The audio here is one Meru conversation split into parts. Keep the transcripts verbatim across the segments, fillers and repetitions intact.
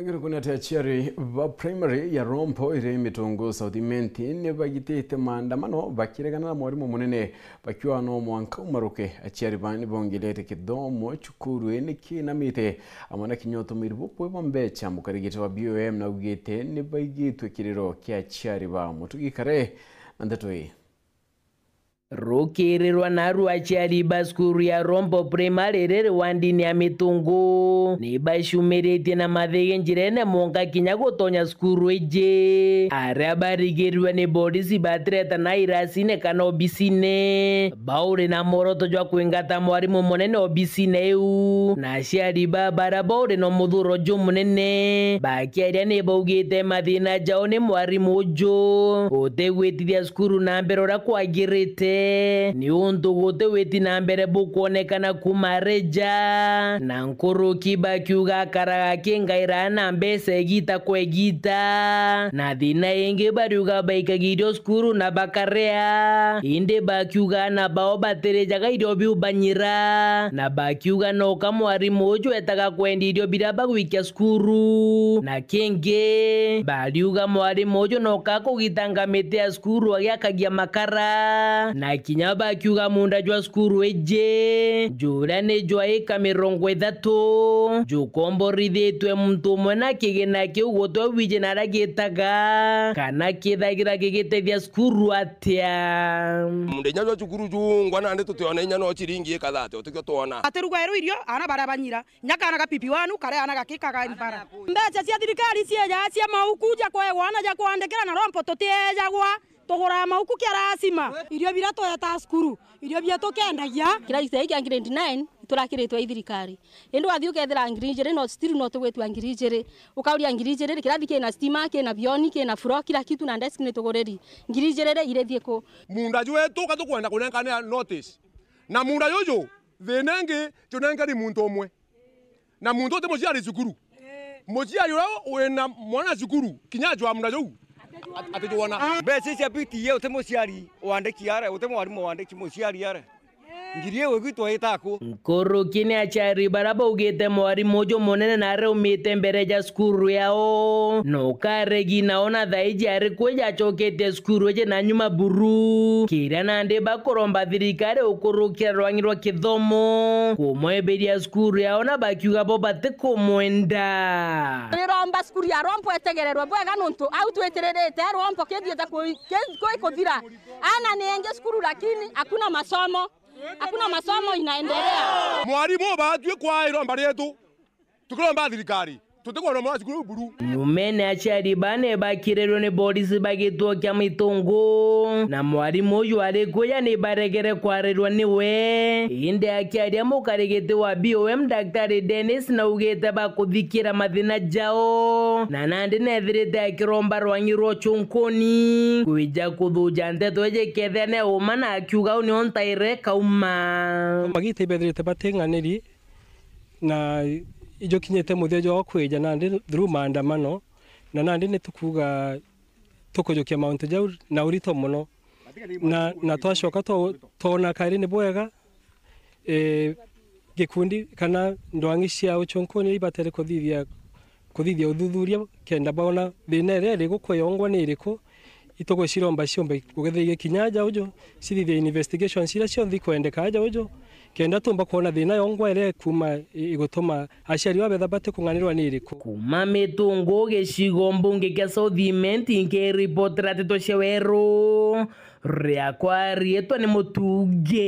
Ngirukuni ati aciari ba primary ya Rompo iri Mitungu South Imenti ni bagitite maandamano bakiregana na mwarimu munene, bakiuga no mwanka umaruke. Aciari ba ni bongerete kithomo cukuru ni kinamite, amwe na kinya utumiri bukui bwa mbecha. Mukarigiti wa B O M naugite ni baigitwe kiriro kia aciari ba. Mutugi Kare na ndeto ii. Rukirirwa naru aciari ba cukuru ya Rompo Primary riri wandini ya Mitungu ni bacumiritie na mathigi njirene mwanka kinya gutonya cukuru iji. Aria barigirirwe ni borisi batireta na irasine kana obisine, bauri na mworoto jwa kwingata mwarimu munene obisine iu, na aciari ba bara bauri na muthuro jumunene bakiaria ni baugite mathina jao ni mwarimu uju utigwitithia cukuru na mbere uria kwagirite, ni untu guti witi na mbere bukwonekana kuuma areja, na nkuruki bakiuga akaraga akingaira na mbeca igita kwa igita, na thina ingi bariuga baikagia irio cukuru na bakaria, indi bakiuga ana bao batirijaga irio biu banyira, na bakiuga noka mwarimu uju etaga kwendia irio biria bagwikia cukuru, na kingi bariuga mwarimu uju noka kugitanga miti ya cukuru agiakagia makara, na kinya bakiuga munda jwa cukuru iji juria ni jwa ika mirongo ithatu jukomborithitwe muntu umwe na kigina kiu gutwe wiji naria gitaga kana kithagira gigitethia cukuru atia. Munda inya jwa cukuru jungwa nandi tutiona inya no ciringi ika thate, utikio twona. Atiruga eru irio, ana baria banyira. Nya kaana ga pipi wanu, karia ana gaki kaga mbara. Mbeca cia thirikari cieja cia mauku ja kwegwa na ja kwandikira na Rompo tutiejagwa, tugura mauku kia rasima. Irio biria tweta cukuru, irio bietu kendagia. Kirathi giki kia grade nine, iturakiritwe i thirikari. Indi wathi ukethira ngiri ijiri, no still no tugwitwa ngiri ijiri. Ukauria ngiri ijiri, kirathi kina stima, kina bioni, kina floor, kila kitu na desk ni tuguriri. Ngiri ijiri ri irithie ku? Munda jwetu ka tukwenda kunenkanira notice. Na munda juju, thina ingi, junengeri muntu umwe. Na muntu uti muciari cukuru. Muciari uria wina mwana cukuru, kinya ajwa munda juu, at-, atijwona. Mbeca cia P T A uti muciari wandiki are, uti mwarimu wandiki muciari are. Ngiri iu igwitwa itaku. Nkuruki ni aciari bara baugite mwarimu uju munene na aria umite mbere ja cukuru yao, no karegi nao na thaiji ari kwija acoketie cukuru iji na nyuma buru. Kiria nandi bakuromba thirikari ukurukira rwangi rwa kithomo kumweberia cukuru yao, na bakiuga bo batikumwenda. Riromba cukuru ya Rompo etegererwe bwega nontu au twitiririte Rompo kithiite ku-, ki-, ki-, kuthira. Ana ni engi cukuru lakini hakuna masomo. Hakuna masomo inaendelea. Mwarimu ubatwi kwa iromba rietu. Tukiromba thirikari, tutikwona mwana cukuru buru. Nyumene aciari bane bakirirwe ni borisi bagituo kia Mitungu, na mwarimu uyu ari kuja ni baregere kwarirwa niwe. Indi akiaria mukarigiti wa B O M Daktari Dennis naugite bakuthikira mathina jao, na nandi nethirite akiromba rwangi rwa ucunkuni kwija kuthuja nteto iji kethira ni uma, na akiuga uu nio ntaire kauma. Magita ibethirite bating'aniri, na ijukinyite muthia jwa kwija nandi through maandamano, na nandi ni tukuuga tukujukia mauntu jau na urito mono, na, na twacoka twa-, twona kairi ni bwega, e, gikundi kana ndwang'i cia ucunkuni ibatere kuthithia, kuthithia uthuthuria kenda baona thina iria iri gukweyongwa ni iriku, ituguciromba ciumbe kugetheria kinya aja uju, cithithie investigations iria cionthe ikwendeka aja uju, kenda tumba kwona thina yongwa iria ikuma i-, igutuma aciari ba betha batikung'anirwa ni iriku. Kuma Mitungu, gicigo mbunge kia South Imenti, nkiripotera nteto cia Weru, riakwa riitwa ni Mutungi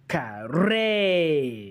Kare.